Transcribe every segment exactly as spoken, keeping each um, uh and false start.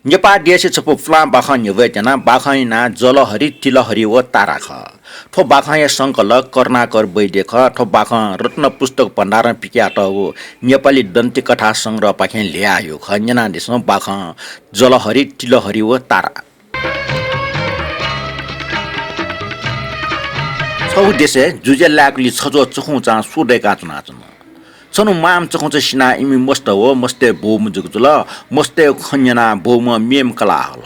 नेपाः देशय् छपु पुलां बाखं न्ह्यब्वये त्यना। बाखंया नां जलहरी, तिलहरी व तारा खः। थ्व बाखंया संकलक करुणाकर वैद्य खः। थ्व बाखं रत्न पुस्तक भण्डारं पिकयातःगु नेपाली दन्त्यकथा संग्रहपाखें ल्ह्वयाहयागु खः। न्यनादिसँ बाखं जलहरी, तिलहरी व तारा। छगू देशय् जुजुया लाय्‌कुलिइ छज्वः चखुंचां स्व दय्‌काः च्वनाच्वन। छन्हु मांम्ह चखुंचा सिनाः इमि मस्त व मस्तय् बौम्ह जक जुल। मस्तय् खँ न्यनाः बौम्हं मेम्ह कलाः हल।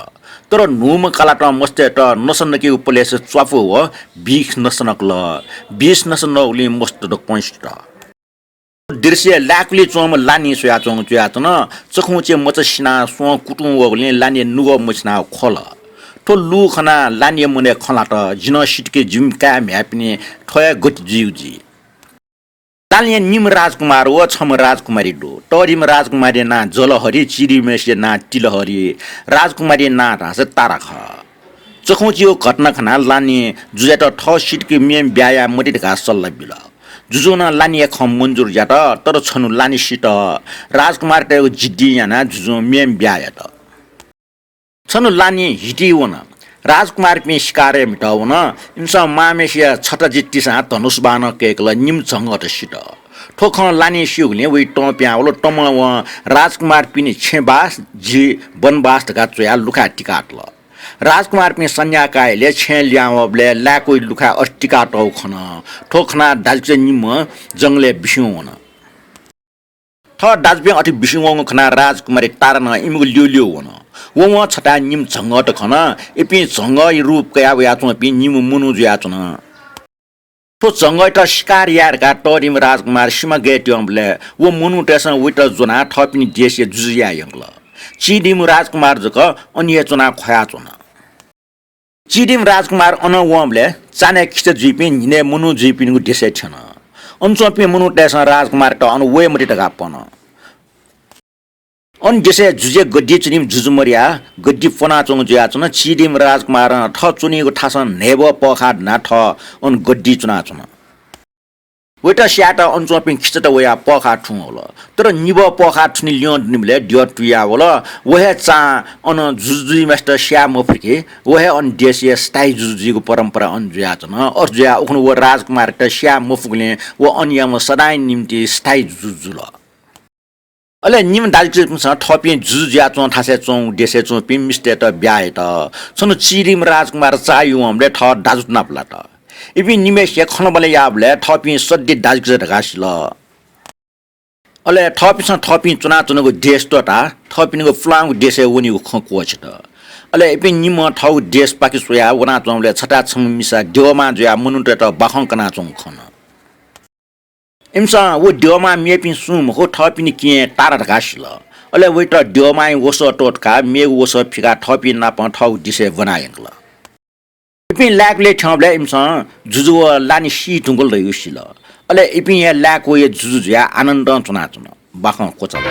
तर न्हूम्ह कलातं मस्तय्‌त नसा नकेगु पलेसा च्वापु व बिख नसा नकल। बिख नसा नःगुलिं मस्त दक्वं सित। दृश्य लाय्‌कुलिइ च्वंम्ह लानिं स्वयाच्वंगु जुयाच्वन। चखुंचाया मचा सिनाः स्वं कुतुं वःगुलिं लानिया नुगः मछिनाः ख्वल। थ्व लु खनाः लानिया मनय् खँ ल्हात, "जि नं सित कि जिमि काय् म्ह्याय्‌पिनि थ्व हे गति जुइगु जुइ।" लानिया निम्ह राजकुमार व छम्ह राजकुमारी दु। तःधिम्ह राजकुमारीया नां जलहरी, चिधिम्हसिया नां तिलहरी, राजकुमारीया नां धाःसा तारा खः। चखुंचाया घटना खनाः लानिं जुजुयात थः सित कि मेम्ह ब्याहा याये मते धकाः सल्लाह बिल। जुजुं नं लानिया खँ मन्जुर यात, तर छन्हु लानि सित। राजकुमारतय्‌गु जिद्दिं यानाः जुजुं मेम्ह ब्याहा यात। छन्हु लानि हिति वन। राजकुमारपिं सिकारय् म्हितः वन। इमिसं मांम्हसिया छता जित्तिसां धनुष बाणं कय्‌कल, निम्ह झंगःत सित। थ्व खँ लानिं स्यूगुलिं वइ तं पिहां वल। तमं वं राजकुमारपिनि छेँबास, जि वनबास धकाः च्वयाः लुखाय् तिकातल। राजकुमारपिं सन्ध्या काः इलय् छेँय् लिहां वःबलय् लाय्‌कुया लुखाय् अथे तिकातःगु खन। थ्व खनाः दाजुकिजा निम्ह जंगलय् बिस्युं वन। थः दाजुपिं अथे बिस्युं वंगु खनाः राजकुमारी तारा नं इमिगु ल्यूल्यू वन। वं वं छथाय् निम्ह झंगःत खन। इपिं झंगःया रूप कयाः वयाच्वंपिं निम्ह मनू जुयाच्वन। थ्व झंगःयात सिकार याये धकाः तःधिम्ह राजकुमार सिमा गय् त्यंबलय् व मनूतय्‌सं वइत ज्वनाः थःपिनि देशय् जुजु याये यंकल। चिधिम्ह राजकुमार जक अन हे च्वनाः ख्वयाच्वन। चिधिम्ह राजकुमार अनं वंबलय् चान्हय् खिचा जुइपिं न्हिनय् मनू जुइपिनिगु देशय् थ्यन। अन च्वंपिं मनूतय्‌सं राजकुमारयात अन वये मते धकाः पन। अन देशय् जुजुया गद्दी च्वनीम्ह जुजु मदयाः गद्दी प्वनाच्वंगु जुयाच्वन। चिधिम्ह राजकुमारं थः च्वनीगु थासं न्हय्‌बः पःखाः धुनाः थः अन गद्दी च्वनाच्वन। वइत स्यायेत अन च्वंपिं खिचात वयाः पःखाः थुं वल। तर निबः पःखाः थुने ल्यं दुनिबलय् द्यः तुयाः वल। व हे चां अन जुजु जुइम्हय्‌सित स्याये मफुत कि व हे अन देशया स्थायी जुजु जुइगु परम्परा अन जुयाच्वन। अथे जुयाः उखुन्हु व राजकुमारयात स्याये मफुगुलिं व अनयाम्ह सदांया निंतिं स्थायी जुजु जुल। अले निम्ह दाजुकिजापिन्सं थःपिं जुजु जुयाच्वंगु थासय् च्वंगु देशय् च्वंपिं मिस्तय्‌त ब्याहा यात। छन्हु चिधिम्ह राजकुमार चाःहिउ वंबलय् थः दाजुत नाप लात। इपिं निम्हय्‌सिके खँल्हाबल्हा याःबलय् थःपिं सद्दी दाजुकिजा धकाः सिल। अले थःपिन्सं थःपिं च्वनाच्वनागु देश त्वःताः थःपिनिगु पुलांगु देशय् वनीगु खँ क्वःछित। अले इपिं निम्हं थःगु देश पाखे स्वयाः वनाच्वंबलय् छथाय् छम्ह मिसा द्यःमां जुयाः मनूतय्‌त बाखं कनाच्वंगु खन। इमिसं व द्यःमां मेपिं सुं मखु, थःपिनि किं तारा धकाः सिल। अले वइत द्यःमांया वसः त्वःतकाः मेगु वसः फिकाः थःपिं नाप थःगु देशय् ब्वना यंकल। इपिं लाय्‌कुलिइ थ्यंबलय् इमिसं जुजु व लानि सी धुंकल धइगु सिल। अले इपिं हे लाय्‌कुया जुजु जुयाः आनन्दं च्वनाच्वन। बाखं क्वचाल।